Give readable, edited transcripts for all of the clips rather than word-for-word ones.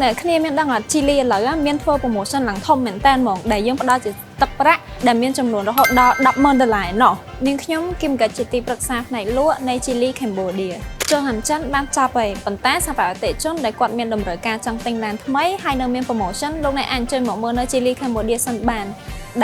អ្នកគ្នាមានដឹងអត់ Geely ឥឡូវមានធ្វើ promotion ឡើងធំមែនតើហ្មងដែលយើងផ្ដល់ជាទឹកប្រាក់ដែលមានចំនួនរហូតដល់100000ដុល្លារឯណោះនាងខ្ញុំគឹមកជាទីប្រឹក្សាផ្នែកលក់នៃ Geely Cambodia ចូលហាន់ចិនបានចាប់ហើយប៉ុន្តែសម្រាប់អតិថិជនដែលគាត់មានតម្រូវការចង់ទិញឡានថ្មីហើយនៅមាន promotion លោកអ្នកអាចអញ្ជើញមកមើលនៅ Geely Cambodia សិនបាន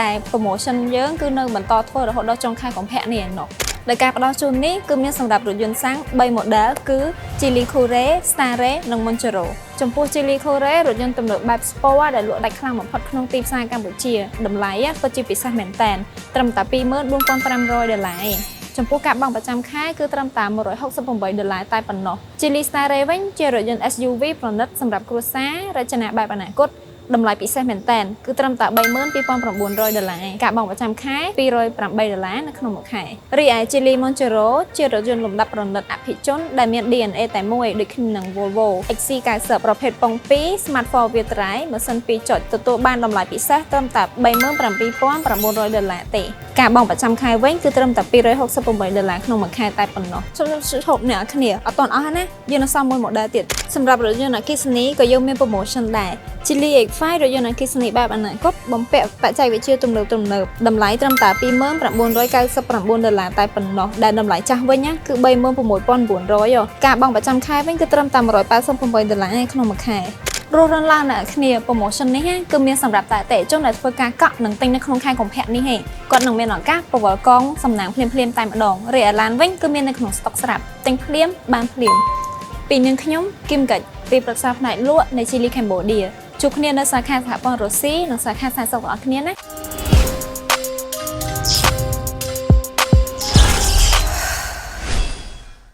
ដែល promotion យើងគឺនៅបន្តធ្វើរហូតដល់ចុងខែកុម្ភៈនេះឯណោះដោយការផ្ដល់ជូននេះគឺមានសម្រាប់រថយន្តសាំង3 model គឺ Geely Coolray, Starray និង Monjaro។ ចំពោះ Geely Coolray រថយន្តទំនើបបែប Sport ដែលលក់ដាច់ខ្លាំងបំផុតក្នុងទីផ្សារកម្ពុជាតម្លៃពិតជាពិសេសមែនតើត្រឹមតែ24,500ដុល្លារឯងចំពោះការបង់ប្រចាំខែគឺត្រឹមតែ168ដុល្លារតែប៉ុណ្ណោះ។ Geely Starray វិញជារថយន្ត SUV ប្រណិតសម្រាប់គ្រួសាររចនាបែបអនាគតតម្លៃពិសេសមែនតើគឺត្រឹមតែ32,900ដុល្លារការបង់ប្រចាំខែ208ដុល្លារនៅក្នុងមួយខែរីឯ Geely Monjaro ជារថយន្តលំដាប់ប្រណិតអភិជនដែលមាន DNA តែមួយដូចគ្នានឹង Volvo XC90 ប្រភេទប៉ុង2 Smart 4 Wheel Drive ម៉ាស៊ីន2ចុចទទួលបានតម្លៃពិសេសត្រឹមតែ37,900ដុល្លារទេការបង់ប្រចាំខែវិញគឺត្រឹមតែ268ដុល្លារក្នុងមួយខែតែប៉ុណ្ណោះជប់ជប់អ្នកគ្នាអត់ទាន់អស់ណាយើងនៅសល់មួយ model ទៀតសម្រាប់រថយន្តអគ្គិសនីក៏យើងមាន promotion ដែរ Geely X5 រថយន្តអគ្គិសនីបែបអនាគតបំពាក់បច្ចេកវិទ្យាទំនើបទំនើបតម្លៃត្រឹមតែ29,99ដុល្លារតែប៉ុណ្ណោះដែលតម្លៃចាស់វិញណាគឺ36,900ការបង់ប្រចាំខែវិញគឺត្រឹមតែ188ដុល្លារក្នុងមួយខែរស់រានឡើងអ្នកគ្នា promotion នេះណាគឺមានសម្រាប់តែអតិថិជនដែលធ្វើការកក់និងទិញនៅក្នុងខែកុម្ភៈនេះឯងគាត់នឹងមានឱកាសបង្វិលកងសំណាងភ្លាមៗតែម្ដងរីឯឡានវិញគឺមាននៅក្នុងស្តុកស្រាប់ទិញភ្លាមបានភ្លាមពីនាងខ្ញុំគឹមកិច្ចទីប្រឹក្សាផ្នែកលក់នៃ Geely Cambodia ជួបគ្នានៅសាខាសហព័ន្ធរុស្ស៊ីនិងសាខាសែនសុខទាំងអស់គ្នាណា។